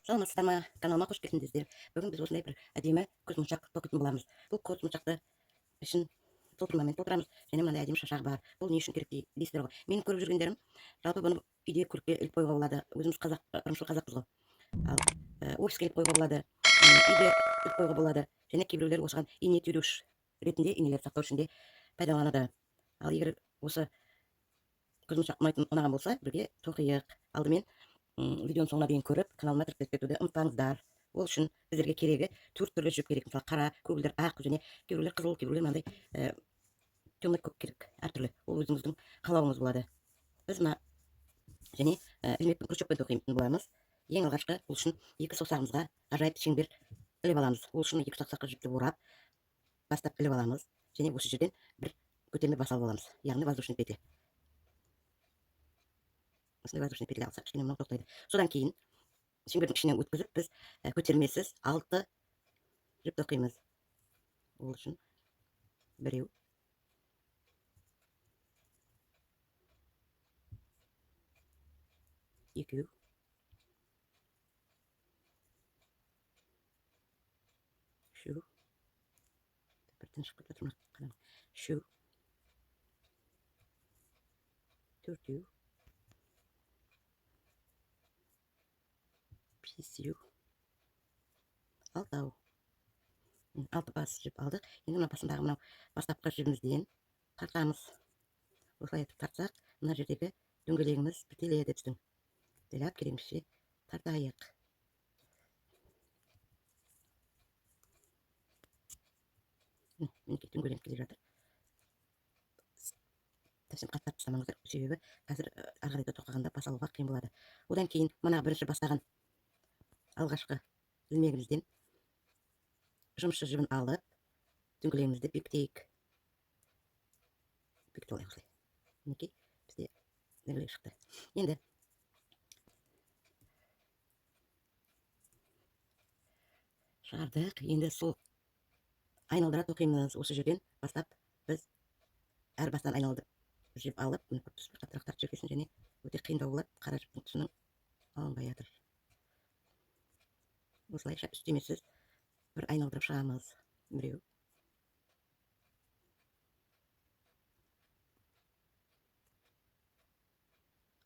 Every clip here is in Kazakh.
Саламатсыздар ма, каналыма қош келдіңіздер. Бүгін біз осындай бір әдемі көзмоншақ тоқитын боламыз. Бұл көзмоншақты ішін толтырмамен толтырамыз және мынандай әдемі шашағы бар. Бұл не үшін керек дейсіздер ғой. Менің көріп жүргендерім, жалпы бұны үйде көрікке іліп қоюға болады. Өзіміз қазақ, ырымшыл қазақпыз ғой. Ал офиске іліп қоюға болады, үйде іліп қоюға болады. Және кейбіреулер осыған ине түйреуіш ретінде, инелерді сақтау үшін де пайдаланады. Ал егер осы көзмоншақ ұнаған болса, бірге тоқиық. Алдымен видеоның соңына дейін көріп, каналыма тіркеліп кетуді ұмытпаңыздар. Ол үшін біздерге керегі төрт түрлі жіп керек. Мысалы, қара, көгілдір, ақ және кейбіреулер қызыл, кейбіреулер мынандай темный көк керек. Әртүрлі. Ол өзіңіздің қалауыңыз болады. Біз мына және ілмекпен, крючокпен тоқитын боламыз. Ең алғашқы бұл үшін екі саусағымызға ғажайып шеңбер іліп аламыз. Ол үшін екі саусаққа жіпті орап, бастап іліп аламыз. Және осы жерден бір көтерме бас алып аламыз. Яғни воздушный петля. Осындай воздушный петля алсақ, кішкене мынау тоқтайды. Содан кейін шеңбердің ішінен өткізіп, біз көтермесіз 6 жіп тоқимыз. Ол үшін біреу, екеу, үшеу, бірден шығып кетіп жатыр мына қараңыз. Үшеу, төртеу, бесеу, алтау. 6 бас жіп алдық. Енді мына басындағы мынау бастапқы жібімізден тартамыз. Осылай етіп тартсақ, мына жердегі дөңгелегіміз бітеледі біздің. Жайлап керегімізше тартайық. Мінекей дөңгеленіп келе жатыр. Совсем қатты тартып тастамаңыздар, себебі қазір ары қарай да тоқығанда бас алуға қиын болады. Одан кейін мына бірінші бастаған алғашқы ілмегімізден жұмысшы жібін алып, дөңгелегімізді бекітейік. Бекітіп алайық осылай. Мінекей бізде дөңгелек шықты. Енді шығардық. Енді сол айналдыра тоқимыз. Осы жерден бастап біз әр бастан айналдырып жіп алып, міне көріп тұрсыз ба, қаттырақ тартып жіберген және өте қиындау болады. Қара жіптің тұсының алынбай жатыр. Осылайша үстемесіз бір айналдырып шығамыз. Біреу,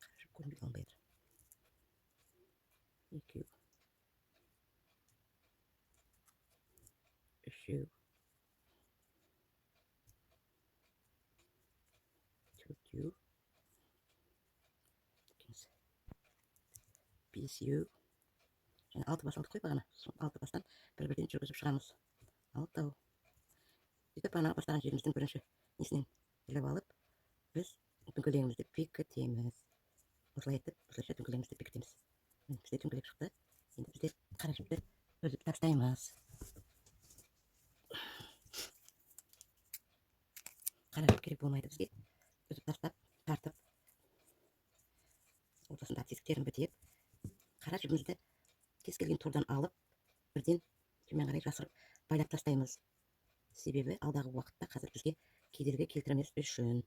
қара жіп көрінбейді, алынбай жатыр. Екеу, үшеу, төртеу, бесеу және 6 бас алдық қой бағана. Сол 6 бастан бір-бірден жүргізіп шығамыз. Алтау. Сөйтіп бағана бастаған жеріміздің бірінші несінен іліп алып, біз дөңгелегімізді бекітеміз. Осылай етіп, осылайша дөңгелегімізді бекітеміз. Міне, бізде дөңгелек шықты. Енді бізде қара жіпті үзіп тастаймыз. Қара жіп керек болмайды бізге. Үзіп тастап, тартып, ортасында тесіктерін бітеп, қара жібімізді кез келген тордан алып, бірден төмен қарай жасырып байлап тастаймыз. Себебі алдағы уақытта қазір бізге кедергі келтірмес үшін.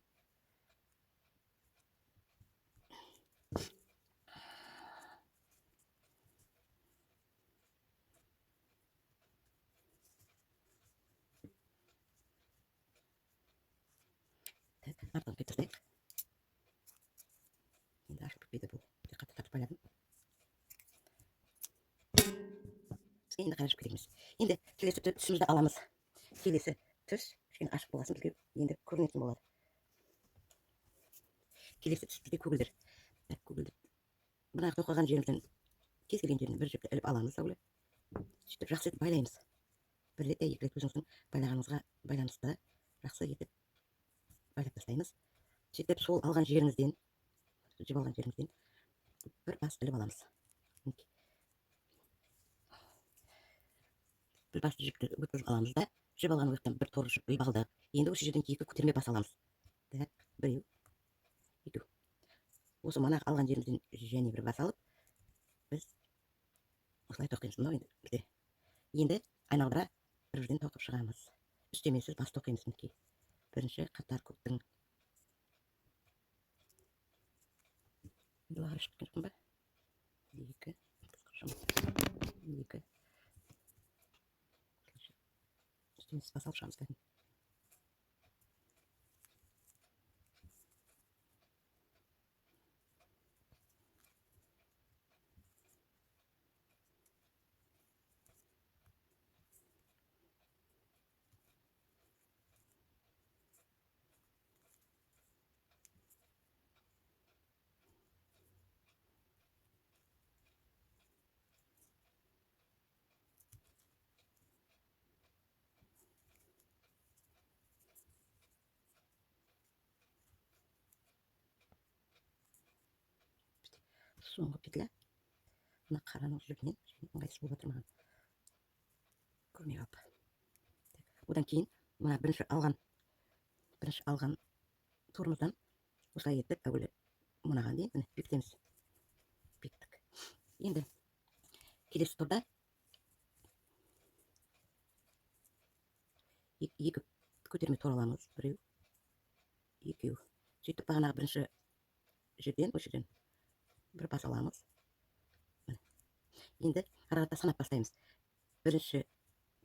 Так, артын қиып тастайық. Енді ашылып кетпейді бұл. Өте қатты тартып байладым. Бізге енді қара жіп керек емес. Енді келесі түсімізді аламыз. Келесі түс кішкене ашық болғасын бізге енді көрінетін болады. Келесі түс бізде көгілдір. Так, көгілдір. Мына тоқыған жерімізден кез келген жерінен бір жіпті іліп аламыз сәуле. Сөйтіп жақсы етіп байлаймыз. Бір рет, екі рет өзіңіздің байлағаныңызға байланысты жақсы етіп байлап тастаймыз. Сөйтіп сол алған жеріңізден, жіп алған жеріңізден бір бас іліп аламыз. Мінекей. Бір бас жіпті өткізіп аламыз да, жіп алған уақыттан бір тор жіп іліп алдық. Енді осы жерден екі көтерме бас аламыз. Так, біреу, екеу. Осы мана алған жерімізден және бір бас алып, біз осылай тоқимыз. Мынау енді бізде. Енді айналдыра бір бірден тоқып шығамыз. Үстемесіз бас тоқимыз мінекей. Бірінші қатар көктің. Енді лағары шығып кеткен жоқпын ба? Екі, қырық. Үстемесіз бас алып шығамыз бәрін. Соңғы петля мына қараның жібінен ыңғайсыз болып жатыр маған, көрмей қалып. Одан кейін мына бірінші алған торымыздан осылай етіп әуелі мынаған дейін міне бекітеміз. Бекіттік. Енді келесі торда екі көтерме тор аламыз. Біреу, екеу. Сөйтіп бағанағы бірінші жерден, осы жерден бір бас аламыз. Міне. Енді ары қарата санап бастаймыз. Бірінші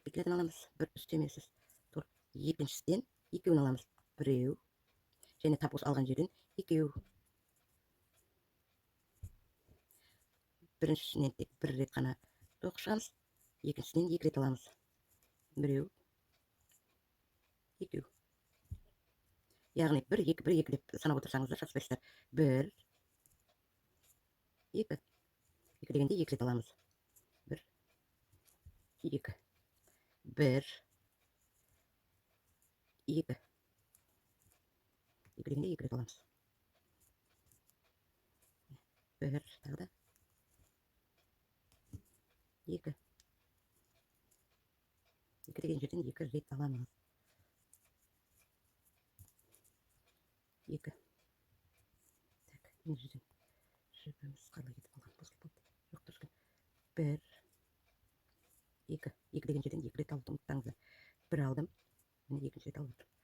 петляден аламыз, бір үстемесіз тор, екіншісінен екеуін аламыз. Біреу, және тап осы алған жерден екеу. Біріншісінен тек бір рет қана тоқып шығамыз, екіншісінен екі рет аламыз. Біреу, екеу. Яғни бір, екі, бір, екі деп санап отырсаңыздар шатаспайсыздар. Бір, екі. Екі дегенде екі рет аламыз. Бір, екі. Бір, екі. Екі дегенде екі рет аламыз. Бір, тағы да. Екі. Екі деген жерден екі рет аламыз. Екі. Так, мына жерден жібіміз қалай кетіп қалған? Бұзылып қалды. Жоқ, дұрыс екен. Бір, екі. Екі деген жерден екі рет алуды ұмытпаңыздар. Бір алдым, міне екінші рет алып отырмын.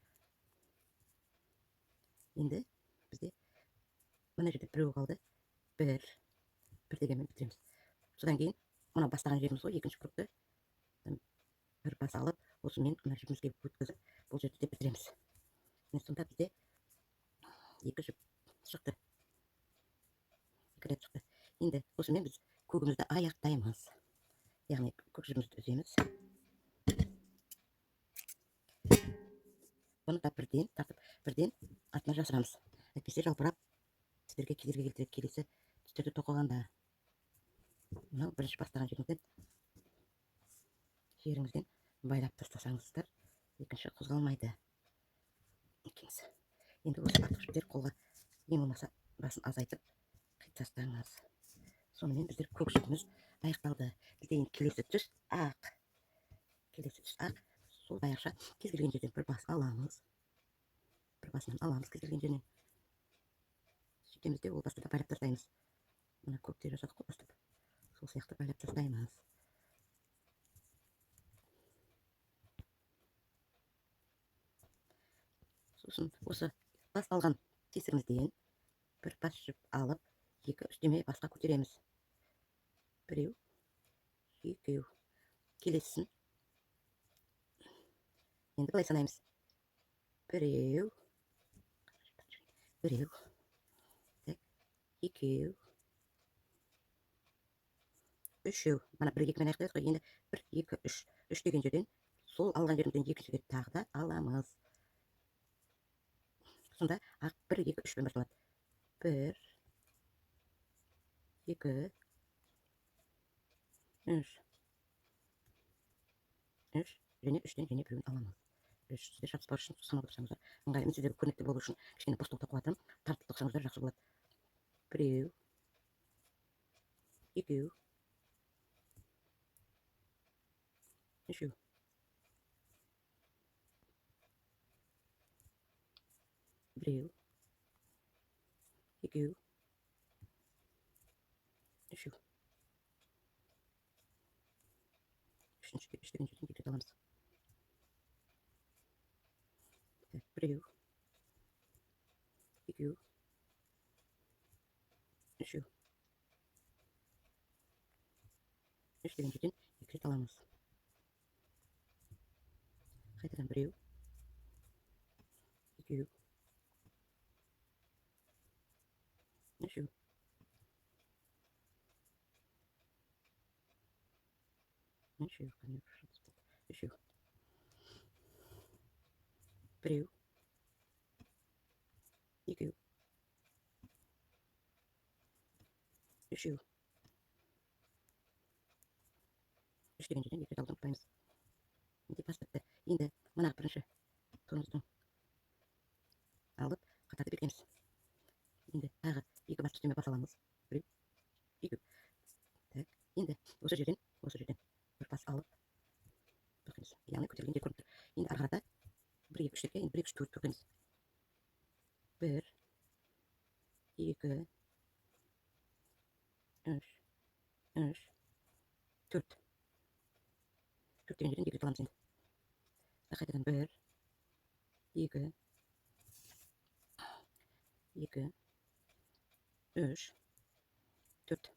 Енді бізде мына жерде біреу қалды. Бір, бір дегенмен бітіреміз. Содан кейін мына бастаған жеріміз ғой, екінші кругты бір бас алып, осымен мына жібімізге өткізіп, бұл жерді де бітіреміз. Міне сонда бізде екі жіп шықты. Екі рет шықты. Енді осымен біз көгімізді аяқтаймыз. Яғни көк жібімізді үземіз. Бұны да бірден тартып, бірден артына жасырамыз. Әйтпесе жалбырап сіздерге кедергі келтіреді келесі түстерді тоқығанда. Мынау бірінші бастаған жеріңізден байлап тастасаңыздар, екінші қозғалмайды. Екеуміз. Енді осы артық жіптер қолға ең болмаса басын азайтып қиып тастаңыз. Сонымен біздер көк жібіміз аяқталды. Бізде енді келесі түс ақ. Келесі түс ақ. Сол баяғыша кез келген жерден бір бас аламыз. Бір басынан аламыз кез келген жерінен. Сөйтеміз де ол басты да байлап тастаймыз. Мына көкте жасадық қой бастап. Сол сияқты байлап тастаймыз. Сосын осы бас алған тесігімізден бір бас жіп алып, екі үстеме басқа көтереміз. Біреу, екеу. Келесісін енді былай санаймыз. Біреу, біреу, так, екеу, үшеу. Мына бір екімен аяқтаймыз ғой. Енді бір, екі, үш. Үш деген жерден сол алған жерімізден екінші рет тағы да аламыз. Сонда ақ бір, екі, үшпен басталады. Бір, екі, үш. Үш және үштен және біреуін аламыз. Үш. Сіздер шатыспау үшін санап отырсаңыздар ыңғайлы. Мен сіздерге көрнекті болу үшін кішкене бос тоқтап қоятынмын. Тартып тоқсаңыздар жақсы болады. Біреу, екеу, үшеу. Біреу, екеу, үшеу. Үшінші, үш деген жерден екі рет аламыз. Так, біреу, екеу, үшеу. Үш деген жерден екі рет аламыз. Қайтадан біреу, екеу, үшеу, үшеу, үшеу, біреу, екеу, үшеу. Үш деген жерден екі рет алуды ұмытпаймыз. Мінекей, бас бітті. Енді мына бірінші торымыздың алып, қатарды бекітеміз. Енді тағы екі бас үстеме бас аламыз. Біреу, екеу. Так, енді осы жерден бір бас алып тоқимыз. Яғни көтерілген жер көрініп тұр. Енді ары қарата бір, екі, үш деп, енді бір, екі, үш, төрт тоқимыз. Бір, екі, үш, үш, төрт. Төрт деген жерден екі рет аламыз енді. Қайтадан бір, екі, екі, үш, төрт.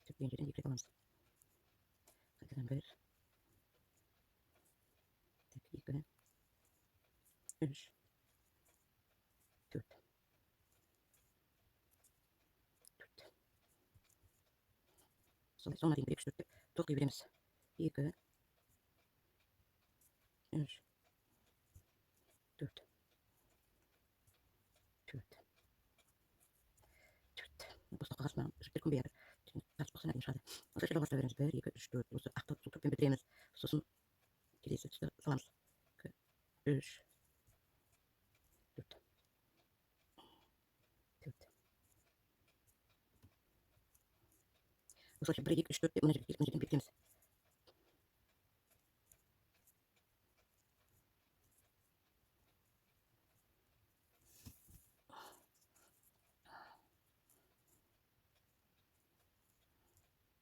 Төрт деген жерден екі рет аламыз. Қайтадан бір, так, екі, үш, төрт, төрт. Солай соңына дейін бір, екі, үш, төрт деп тоқи береміз. Екі, үш, төрт, төрт, төрт. Бос қағаз маған жіптер көнбей жатыр. Тартып қойсаң, әдемі шығады. Осылайша жалғастыра береміз. Бір, екі, үш, төрт. Осы ақты сол төртпен бітіреміз. Сосын келесі түсті саламыз. Екі, үш, төрт, төрт. Осылайша бір, екі, үш, төрт деп мына жерге келіп, мына жерден бекітеміз.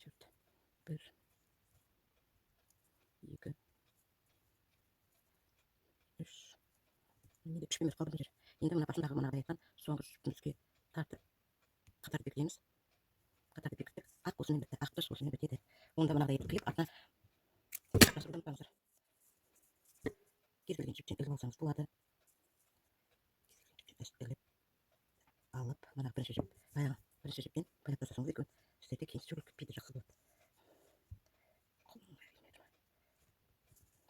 Төрт, бір, екі, үш. Менде үшпен бітіп қалды мына жер. Енді мына басындағы манағыдай айтқан соңғы жіпімізге тартып, қатарды бекітеміз. Қатарды бекіттік. Ақ осымен бітті. Ақ түс осымен бітеді. Онда мынағыдай етіп қиып, артына жасыруды ұмытпаңыздар. Кез келген жіптен іліп алсаңыз болады. Кез келген жіптен іліп алып, мына бірінші жіп, баяғы бірінші жіппен байлап тастасаңыз, екеуін сіздерде кейін сөгіліп кетпейді, жақсы болады.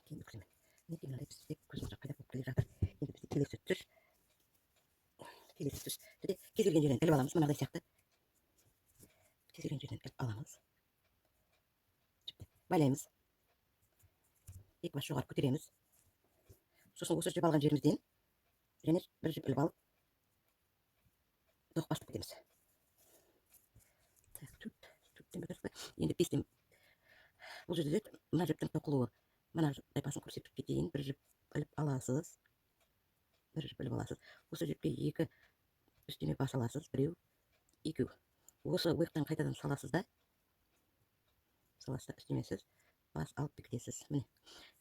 Кейін өткіземін. Мінекей, мынандай бізде көзмоншақ пайда болып келе жатыр. Енді бізде келесі түс, келесі түс. Кез келген жерден іліп аламыз, мынадай сияқты. Кез келген жерден іліп аламыз. Жіпті байлаймыз. Екі бас жоғары көтереміз. Сосын осы жіп алған жерімізден және бір жіп іліп алып, тоқ бастап кетеміз. Так, төрт, төрттен бітірдік пе? Енді бестен. Бұл жерде мына жіптің тоқылуы. Мына басын көрсетіп кетейін. Бір жіп іліп аласыз. Бір жіп іліп аласыз. Осы жіпке екі үстеме бас аласыз. Біреу, екеу. Осы ойықтан қайтадан саласыз да, саласыз да, үстемесіз бас алып бекітесіз. Міне.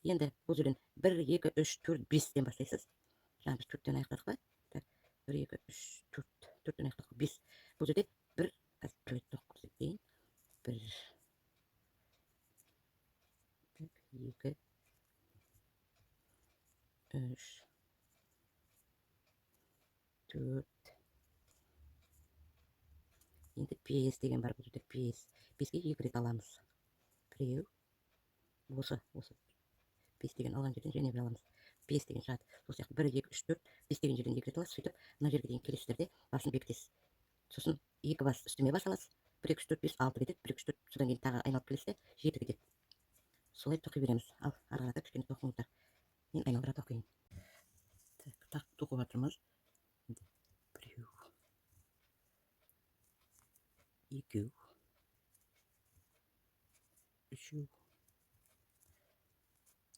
Енді бұл жерден бір, екі, үш, төрт, бестен бастайсыз. Жаңа біз төрттен аяқтадық па? Так, бір, екі, үш, төрт. Төрттен аяқтадық. Бес. Бұл жерде бір, қазір бір тоқ көрсетейін. Бір, так, екі, үш, төрт. Енді бес деген бар бұл жерде, бес. Беске екі рет аламыз. Біреу, осы бес деген алған жерден және бір аламыз. Бес деген шығады. Сол сияқты бір, екі, үш, төрт, бес деген жерден екі рет аласыз. Сөйтіп мына жерге дейін келесіздер де, басын бекітесіз. Сосын екі бас үстеме бас аласыз. Бір, екі, үш, төрт, бес, алты кетеді. Бір, екі, үш, төрт, содан кейін тағы айналып келесіз де, жеті кетеді. Солай тоқи береміз. Ал ары қарата кішкене тоқыңыздар. Мен айналдыра тоқиын. Так, так, тоқып жатырмыз. Енді біреу, екеу, үшеу,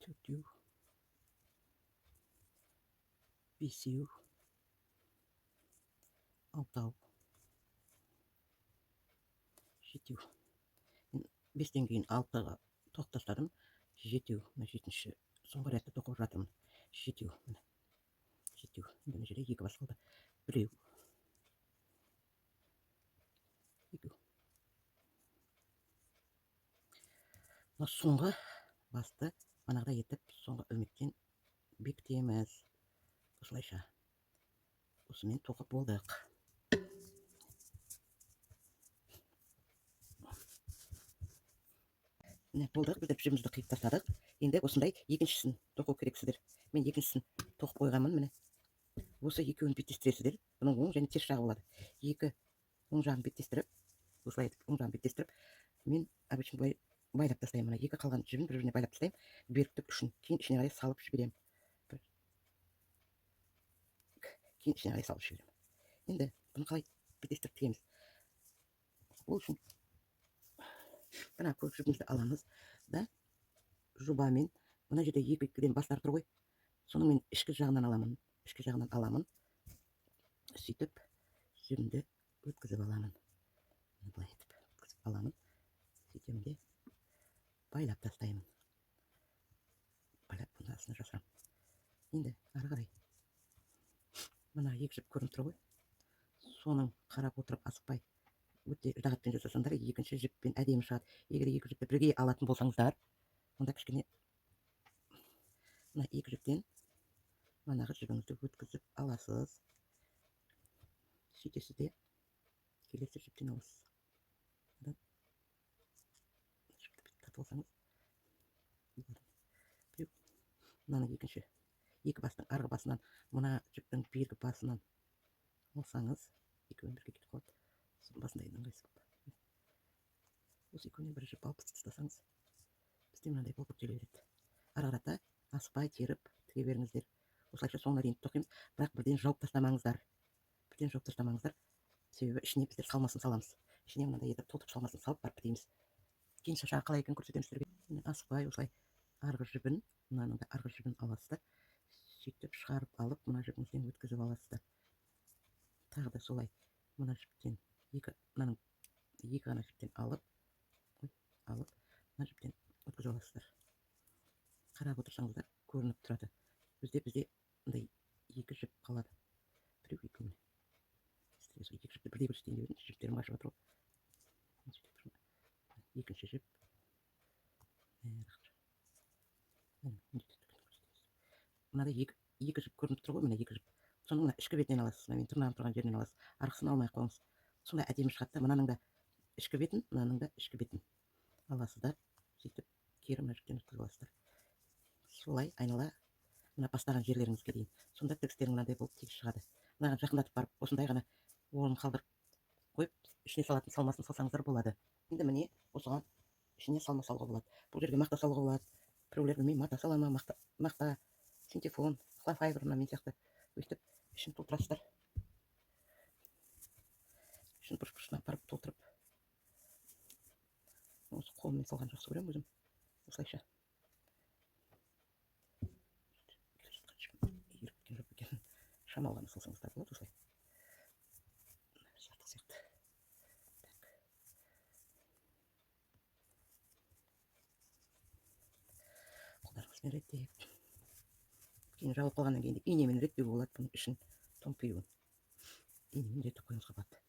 төртеу, бесеу, алтау, жетеу. Мен бестен кейін алтыға тоқ тастадым. Жетеу, мына жетінші соңғы рәтті тоқып жатырмын. Жетеу, міне, жетеу. Енді мына жерде екі бас қалды. Біреу, екеу. Мына соңғы басты Манағыдай етіп соңғы ілмектен бекітеміз. Осылайша. Осымен тоқып болдық. Міне болдық, біздер жібімізді қиып тастадық. Енді осындай екіншісін тоқу керексіздер. Мен екіншісін тоқып қойғанмын, міне. Осы екеуін беттестіресіздер. Бұның оң және теріс жағы болады. Екі оң жағын беттестіріп, осылай етіп оң жағын беттестіріп, мен обычно былай байлап тастаймын. Мына екі қалған жібін бір-біріне байлап тастаймын, беріктік үшін. Кейін ішіне қарай салып жіберемін. Кейін ішіне қарай салып жіберемін. Енді бұны қалай беттестіріп тігеміз? Ол үшін мына көк жібімізді аламыз да, жобамен мына жерде екі екіден бастар тұр ғой, соны мен ішкі жағынан аламын. Ішкі жағынан аламын. Сөйтіп жібімді өткізіп аламын. Былай етіп өткізіп аламын. Сөйтемін де байлап тастаймын. Байлап бұның астына жасырамын. Енді ары қарай мына екі жіп көрініп тұр ғой, соның қарап отырып асықпай өте ыждағатпен жасасаңдар, екінші жіппен әдемі шығады. Егер екі жіпті бірге алатын болсаңыздар, онда кішкене мына екі жіптен манағы жібіңізді өткізіп аласыз. Сөйтесіз де келесі жіптен аласыз. Жіпті бүйтіп тартып алсаңыз, біреу мынаның екінші екі бастың арғы басынан, мына жіптің бергі басынан алсаңыз, екеуін бірге кетіп қалады. Соның басында енді ыңғайсыз болды. Осы екеуінен бір жіп алып тастасаңыз, бізде мынандай болып бүктеле береді. Ары қарата асықпай теріп тіге беріңіздер. Осылайша соңына дейін тоқимыз, бірақ бірден жауып тастамаңыздар. Бірден жауып тастамаңыздар. Себебі ішіне біздер салмасын саламыз. Ішіне мынандай етіп толтырып салмасын салып барып бітейміз. Кейін шашағы қалай екенін көрсетемін сіздерге. Міне асықпай осылай арғы жібін, мынаның да арғы жібін аласыздар. Сөйтіп шығарып алып, мына жібіңізден өткізіп аласыздар. Тағы да солай мына жіптен екі, мынаның екі ғана жіптен алып, ой, алып, мына жіптен өткізіп аласыздар. Қарап отырсаңыздар көрініп тұрады. Бізде мындай екі жіп қалады. Біреу, екеу міне. Сіздерге сол екі жіпті бірдей көрсетейін деп едім, жіптерім қашып жатыр ғой. Екінші жіп. Мынада екі жіп көрініп тұр ғой, міне екі жіп. Соның мына ішкі бетінен аласыз, мына мен тырнағым тұрған жерінен аласыз. Арқысын алмай ақ қойыңыз. Сондай әдемі шығады да, мынаның да ішкі бетін, мынаның да ішкі бетін аласыздар. Сөйтіп кері мына жіптен өткізіп аласыздар. Солай айнала мына бастаған жерлеріңізге дейін. Сонда тігістерің мынандай болып тегіс шығады. Мынаған жақындатып барып, осындай ғана орын қалдырып қойып, ішіне салатын салмасын салсаңыздар болады. Енді міне осыған ішіне салма салуға болады. Бұл жерге мақта салуға болады. Біреулер білмеймін, мата сала ма, мақта, синтефон, файбер мына мен сияқты. Өйтіп ішін толтырасыздар. Ішін бұрыш-бұрышына апарып толтырып. Осы қолыммен салған жақсы көремін өзім. Осылайша. Еріп кеткен жоқ екен. Шамалы ғана салсаңыздар болады осылай. Артық сияқты. Так. Қолдарыңызбен реттеп. Кейін жауып қалғаннан кейін де инемен реттеуге болады бұның ішін томпиюын. Инемен реттеп қоюыңызға болады.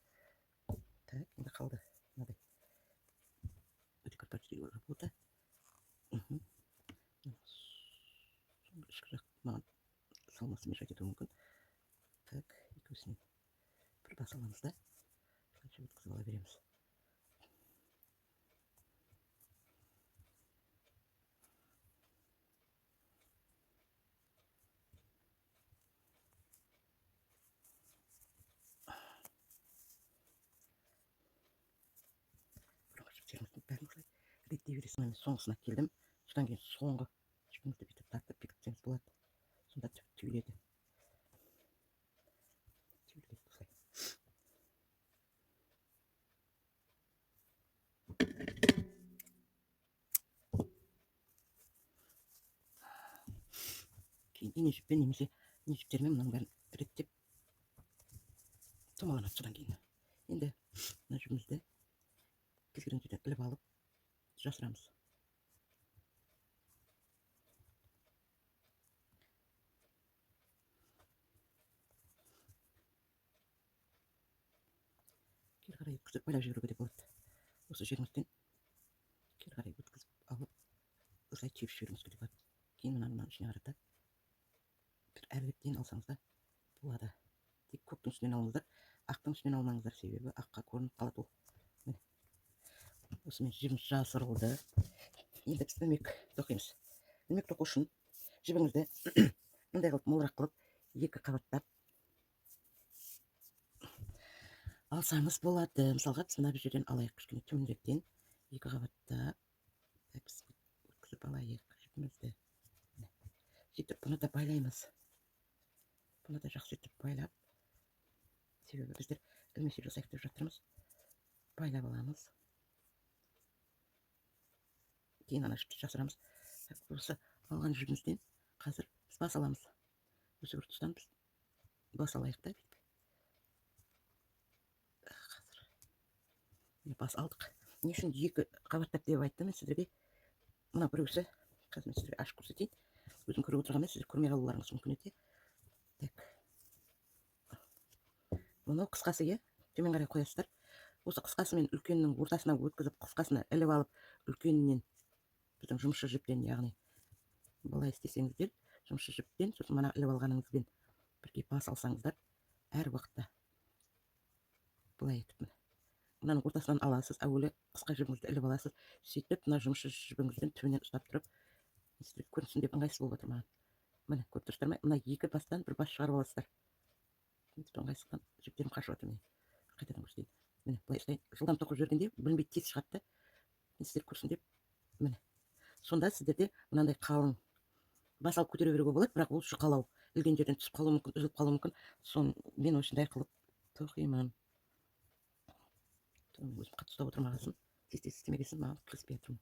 Так, енді қалды мынадай. Өте короткая работа. Ішкі жақ маған салмасы мешать етуі мүмкін. Так, екеуісінен бір бас аламыз да, осылайша өткізіп ала береміз. Бұрынғы жіптеріңіздің бәрін осылай реттей бересіз. Мен соңғысына келдім. Содан кейін соңғы жіпіңізді бүйтіп тартып бекітсеңіз болады. Сонда түйіледі. Түйіледі осылай. Кейін ине жіппен немесе ине жіптермен мынаның бәрін реттеп томаланады содан кейін. Енді мына жібімізді кез келген жерден іліп алып жасырамыз. Кері қарай өткізіп байлап жіберуге де болады. Осы жеріңізден кері қарай өткізіп алып осылай түйіп жіберуіңізге де болады. Кейін мынаны мынаның ішіне қарата бір әріректен алсаңыз да болады. Тек көктің үстінен алыңыздар, ақтың үстінен алмаңыздар, себебі аққа көрініп қалады ол. Міне, осымен жібіміз жасырылды. Енді біз ілмек тоқимыз. Ілмек тоқу үшін жібіңізді мындай қылып молырақ қылып екі қабаттап алсаңыз болады. Мысалға, біз мына бір жерден алайық, кішкене төменіректен екі қабаттап біз өткізіп алайық жібімізді. Сөйтіп бұны да байлаймыз. Бұны да жақсы етіп байлап, себебі біздер ілмешек жасайық деп жатырмыз. Байлап аламыз. Кейін ана жіпті жасырамыз. Осы алған жібімізден қазір біз бас аламыз. Осы бір тұстан біз бас алайық та, бүйтіп. Қазір міне бас алдық. Не үшін екі қабаттап деп айттым мен сіздерге? Мына біреусі, қазір мен сіздерге ашып көрсетейін. Өзім көріп отырғанмен сіздер көрмей қалуларыңыз мүмкін еді. Так. Мынау қысқасы, иә, төмен қарай қоясыздар. Осы қысқасы мен үлкеннің ортасына өткізіп, қысқасына іліп алып, үлкенінен біздің жұмысшы жіптен, яғни былай істесеңіздер, жұмысшы жіптен, сосын мына іліп алғаныңызбен бірге бас алсаңыздар, әр уақытта былай етіп міне мынаның ортасынан аласыз, әуелі қысқа жібіңізді іліп аласыз, сөйтіп мына жұмысшы жібіңізбен түбінен ұстап тұрып, сіздерге көрінсін деп ыңғайсыз болып жатыр маған. Міне, көріп тұрсыздар ма? Мына екі бастан бір бас шығарып аласыздар. Ыңғайсыздықтан жіптерім қашып жатыр. Міне, қайтадан көрсетейін. Міне, былай ұстайын, жылдам тоқып жібергенде білінбей тез шығады да, сіздер көрсін деп. Міне, сонда сіздерде мынандай қалың бас алып көтере беруге болады, бірақ ол жұқалау, ілген жерден түсіп қалуы мүмкін, үзіліп қалуы мүмкін. Соны мен осындай қылып тоқимын. Өзім қатты ұстап отырмағасын, тез тез істемегесін, маған кіріспей жатырмын.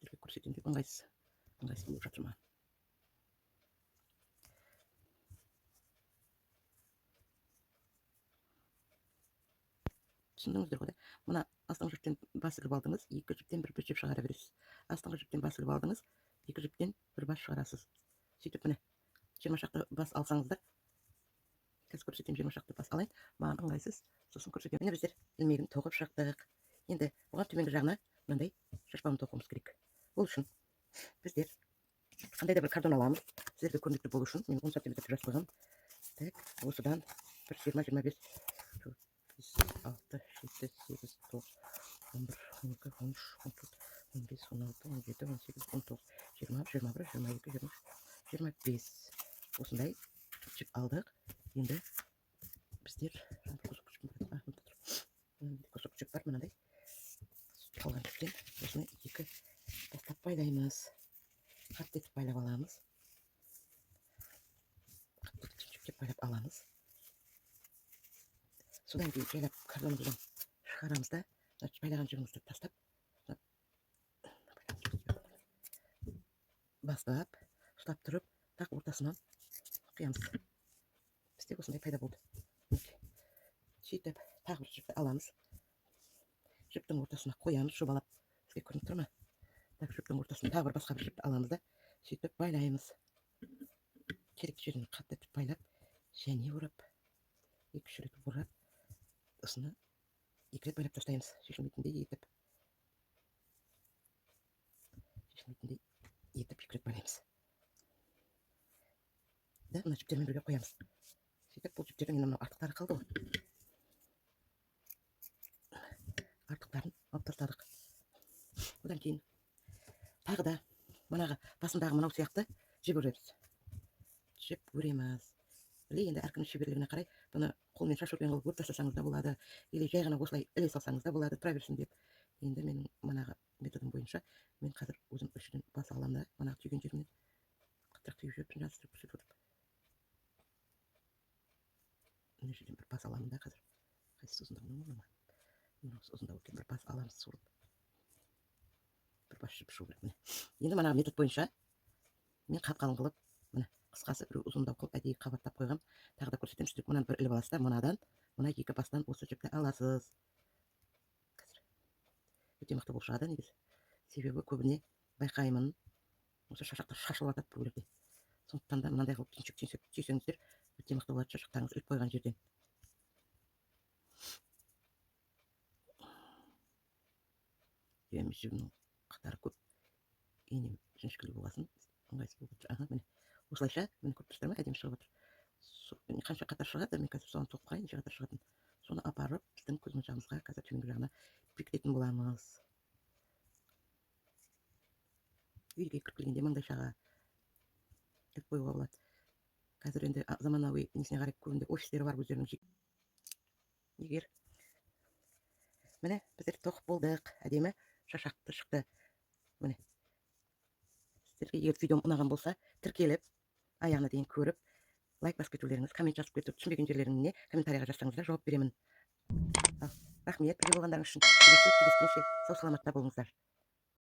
Сіздерге көрсетейін деп ыңғайсыз болып жатыр маған. Түсіндіңіздер ғой да? Мына астыңғы жіптен бас іліп алдыңыз, екі жіптен бір жіп шығара бересіз. Астыңғы жіптен бас іліп алдыңыз, екі жіптен бір бас шығарасыз. Сөйтіп міне 20 шақты бас алсаңыздар, қазір көрсетемін, 20 шақты бас алайын, маған ыңғайсыз, сосын көрсетемін. Міне, біздер ілмегін тоқып шықтық. Енді бұған төменгі жағына мынандай шашбауын тоқуымыз керек. Ол үшін біздер қандай да бір картон аламыз. Сіздерге көрнекті болу үшін мен 10 сантиметр деп жазып қойғанмын. Так, осыдан бір жиырма, жиырма бес, төрт, бес, алты, жеті, сегіз, тоғыз, он бір, он екі, он үш, он төрт, он бес, он алты, он жеті, он сегіз, он тоғыз, жиырма, жиырма бір, жиырма екі, жиырма үш, жиырма бес. Осындай жіп алдық. Енді біздер кусок жіп бар, мынандай қалған жіптен осыны екі бастап байлаймыз. Қатты етіп байлап аламыз. Қатты етіп түйіншектеп байлап аламыз. Содан кейін жайлап картонымыздан шығарамыз да, байлаған жібімізді тастап, бастап, ұстап тұрып, тақ ортасынан қиямыз. Бізде осындай пайда болды. Сөйтіп тағы бір жіпті аламыз. Жіптің ортасына қоямыз, жобалап. Сізге көрініп тұр ма? Так, жіптің ортасына тағы бір басқа бір жіпті аламыз да, сөйтіп байлаймыз. Керекті жерін қатты етіп байлап, және орап, екі-үш рет орап, осыны екі рет байлап тастаймыз, шешілмейтіндей етіп. Шешілмейтіндей етіп екі рет байлаймыз. Да, мына жіптермен бірге қоямыз. Сөйтіп бұл жіптердің енді мынау артықтары қалды ғой. Артықтарын алып тастадық. Одан кейін тағы да манағы басындағы мынау сияқты жіп өреміз. Жіп өреміз. Или енді әркімнің шеберлігіне қарай бұны қолмен шаш өрген қылып өріп тастасаңыз да болады, или жай ғана осылай іле салсаңыз да болады, тұра берсін деп. Енді менің манағы методым бойынша мен қазір өзім үш жерден бас аламын да, манағы түйген жерімнен қаттырақ түйіп жіберіп, жаздырып көрсетіп отырып. Мына жерден бір бас аламын да қазір. Қайсысы ұзындау? Мынау ма? Мынаусы ұзындау екен. Бір бас аламыз суырып. Бір бас жіп шығу керек міне. Енді манағы метод бойынша мен қап-қалың қылып, міне, қысқасы біреу ұзындау қылып әдейі қабаттап қойғам. Тағы да көрсетемін сіздерге. Мынаны бір іліп аласыз да, мынадан, мына екі бастан осы жіпті аласыз. Қазір өте мықты болып шығады негізі. Себебі көбіне байқаймын, осы шашақтар шашылып жатады біреулерде. Сондықтан да мынандай қылып түйіншек түйсеңіздер өте мықты болады шашақтарыңыз іліп қойған жерден. Себебі жібінің қатары көп, инем жіңішкелеу болғасын, ыңғайсыз болып отыр. Аха, міне, осылайша, міне, көріп тұрсыздар ма, әдемі шығып отыр. Қанша қатар шығады, мен қазір соны тоқып қарайын, неше қатар шығатынын. Соны апарып, біздің көзмоншағымызға қазір төменгі жағына бекітетін боламыз. Үйге кіріп келгенде маңдайшаға іліп қоюға болады. Қазір енді заманауи несіне қарай көбінде офистері бар өздерінің. Егер міне, біздер тоқып болдық, әдемі шашақты шықты. Міне, сіздерге егер видеом ұнаған болса, тіркеліп, аяғына дейін көріп, лайк басып кетулеріңіз, коммент жазып кетіп, түсінбеген жерлеріңе комментарийға жазсаңыздар, жауап беремін. Ал, рахмет бірге болғандарыңыз үшін. Келесі кездескенше сау саламатта болыңыздар.